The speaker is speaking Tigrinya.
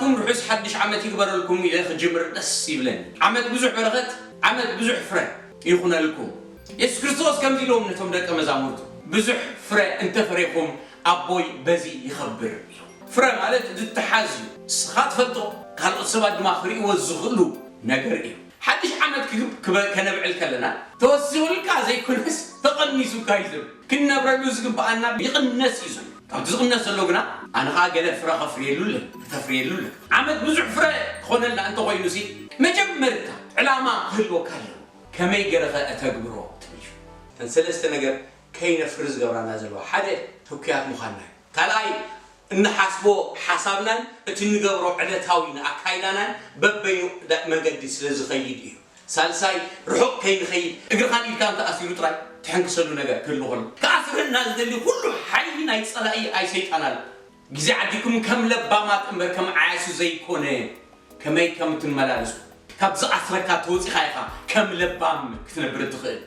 ኩም ርሑስ ሓድሽ ዓመት ይግበረልኩም ኢለ ክጅምር ደስ ይብለኒ። ዓመት ብዙሕ በረኸት፣ ዓመት ብዙሕ ፍረ ይኹነልኩም። የሱስ ክርስቶስ ከምዚ ኢሎም ነቶም ደቀ መዛሙርቱ፣ ብዙሕ ፍረ እንተፈሬኹም ኣቦይ በዚ ይኸብር ኢሉ። ፍረ ማለት ዝትሓዝ እዩ። ንስኻ ትፈልጦ፣ ካልኦት ሰባት ድማ ክርእይዎ ዝኽእሉ ነገር እዩ። ሓድሽ ዓመት ክብ- ክበ- ከነብዕል ከለና ተወሲኹልካ ዘይኮነስ ተቐኒሱካ እዩ ዝብል። ክንነብረሉ ዝግብኣና ይቕነስ እዩ ዝብል። ካብቲ ዝቕነስ ዘሎ ግና ኣነ ኸዓ ገለ ፍረ ከፍርየሉ ኣለኒ፣ ከተፍርየሉ ኣለኒ። ዓመት ብዙሕ ፍረ ክኾነልና እንተኾይኑ ሲ መጀመርታ ዕላማ ክህልወካ ኣለዎ። ከመይ ገይረ ኸ እተግብሮ ትብል እዩ። እተን ሰለስተ ነገር ከይነፍሪ ዝገብራና ዘለዋ ሓደ ህኩያት ምዃንና እዩ። ካልኣይ እንሓስቦ ሓሳብናን እቲ እንገብሮ ዕለታዊ ኣካይዳናን በበይኑ ዳ- መገዲ ስለ ዝኸይድ እዩ። ሳልሳይ ርሑቕ ከይንኸይድ እግርኻን ኢድካን ተኣሲሩ ጥራይ ትሕንክሰሉ ነገር ክህሉ ከሎ ክኣስረና ዝደሊ ኩሉ ሓይሊ ናይ ጸላኢ ኣይ ሰይጣን ኣሎ። ግዜ ዓዲኩም ከም ለባማት እምበር ከም ዓያሱ ዘይኮነ ከመይ ከም እትመላለሱ ካብ ዝኣስረካ ተወጺኻ ኢኻ ከም ለባም ክትነብር እትኽእል።